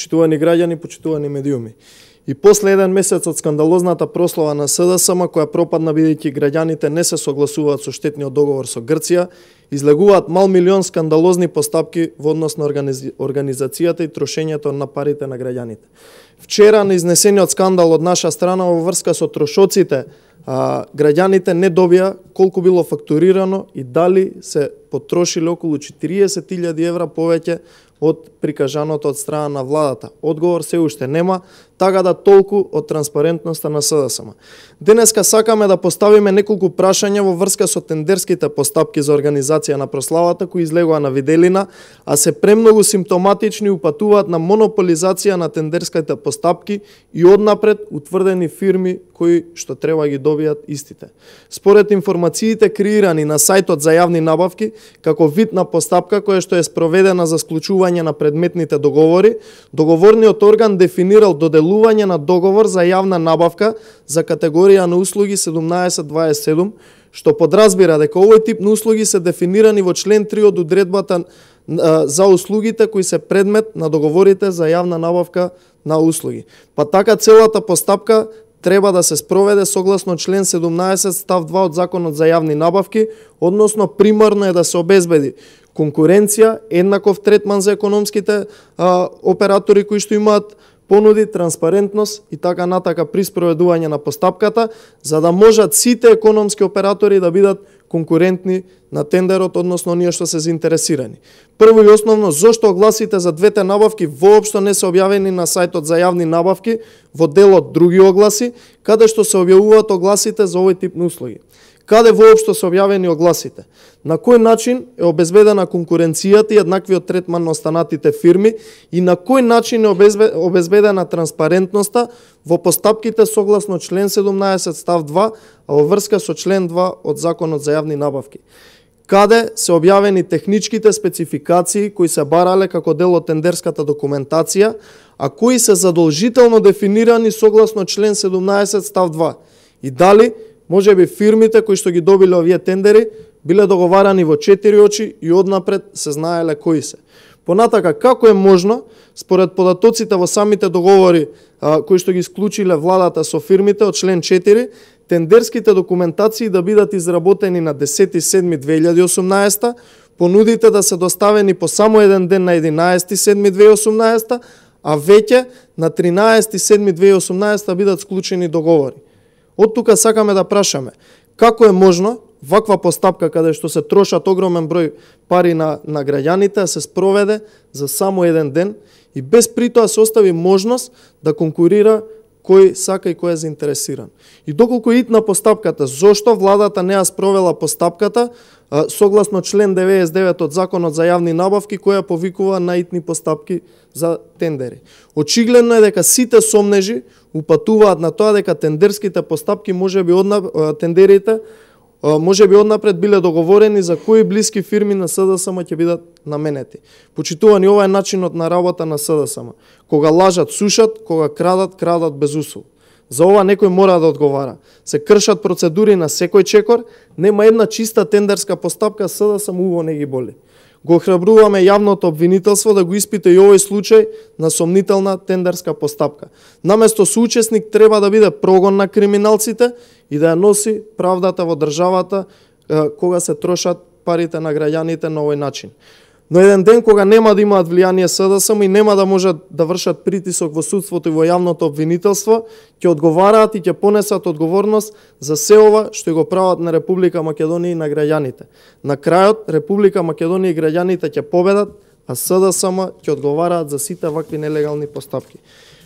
Почитувани граѓани, почитувани медиуми. И после еден месец од скандалозната прослава на СДСМ, која пропадна бидејќи граѓаните не се согласуваат со штетниот договор со Грција, излегуваат мал милион скандалозни постапки во однос на организацијата и трошењето на парите на граѓаните. Вчера на изнесениот скандал од наша страна во врска со трошоците, граѓаните не добија колку било фактурирано и дали се потрошиле околу 40.000 евра повеќе од прикажаното од страна на владата. Одговор се уште нема, така да толку од транспарентноста на СДСМ. Денеска сакаме да поставиме неколку прашања во врска со тендерските постапки за организација на прославата кои излегува на виделина, а се премногу симптоматични и упатуваат на монополизација на тендерските постапки и однапред утврдени фирми кои што треба ги добијат истите. Според информациите креирани на сајтот за јавни набавки, како вид на постапка која што е спроведена за склучување на предметните договори, договорниот орган дефинирал доделување на договор за јавна набавка за категорија на услуги 1727, што подразбира дека овој тип на услуги се дефинирани во член 3 од одредбата за услугите кои се предмет на договорите за јавна набавка на услуги. Па така целата постапка треба да се спроведе согласно член 17 став 2 од Законот за јавни набавки, односно примарно е да се обезбеди конкуренција, еднаков третман за економските оператори кои што имаат понуди, транспарентност и така натака при спроведување на постапката, за да можат сите економски оператори да бидат конкурентни на тендерот, односно оние што се заинтересирани. Прво и основно, зошто огласите за двете набавки воопшто не се објавени на сајтот за јавни набавки во делот други огласи, каде што се објавуваат огласите за овој тип на услуги? Каде воопшто се објавени огласите? На кој начин е обезбедена конкуренцијата и еднаквиот третман на останатите фирми и на кој начин е обезбедена транспарентноста во постапките согласно член 17 став 2, а во врска со член 2 од Законот за јавни набавки? Каде се објавени техничките спецификации кои се барале како дел од тендерската документација, а кои се задолжително дефинирани согласно член 17 став 2? И дали може би фирмите кои што ги добиле овие тендери биле договарани во 4 очи и однапред се знаеле кои се. Понатака, како е можно, според податоците во самите договори кои што ги склучиле владата со фирмите од член 4, тендерските документации да бидат изработени на 10.7.2018, понудите да се доставени по само еден ден на 11.7.2018, а веќе на 13.7.2018 бидат склучени договори. Од тука сакаме да прашаме, како е можно ваква постапка каде што се трошат огромен број пари на граѓаните се спроведе за само еден ден и без притоа се остави можност да конкурира кој сака и кој е заинтересиран. И доколку е итна постапката, зошто владата не ја спровела постапката согласно член 99 од Законот за јавни набавки која повикува на итни постапки за тендери? Очигледно е дека сите сомнежи упатуваат на тоа дека тендерските постапки тендерите може би однапред биле договорени за кои блиски фирми на СДСМ ќе бидат наменети. Почитувани, ова е начинот на работа на СДСМ. Кога лажат, сушат, кога крадат без усул. За ова некој мора да одговара. Се кршат процедури на секој чекор, нема една чиста тендерска постапка, СДСМ уво не ги боли. Го охрабруваме јавното обвинителство да го испита и овој случај на сомнителна тендерска постапка. Наместо соучесник треба да биде прогон на криминалците и да ја носи правдата во државата кога се трошат парите на граѓаните на овој начин. Но еден ден кога нема да имаат влијание СДСМ и нема да можат да вршат притисок во судството и во јавното обвинителство, ќе одговараат и ќе понесат одговорност за се ова што го прават на Република Македонија и на граѓаните. На крајот, Република Македонија и граѓаните ќе победат, а СДСМ ќе одговараат за сите вакви нелегални постапки.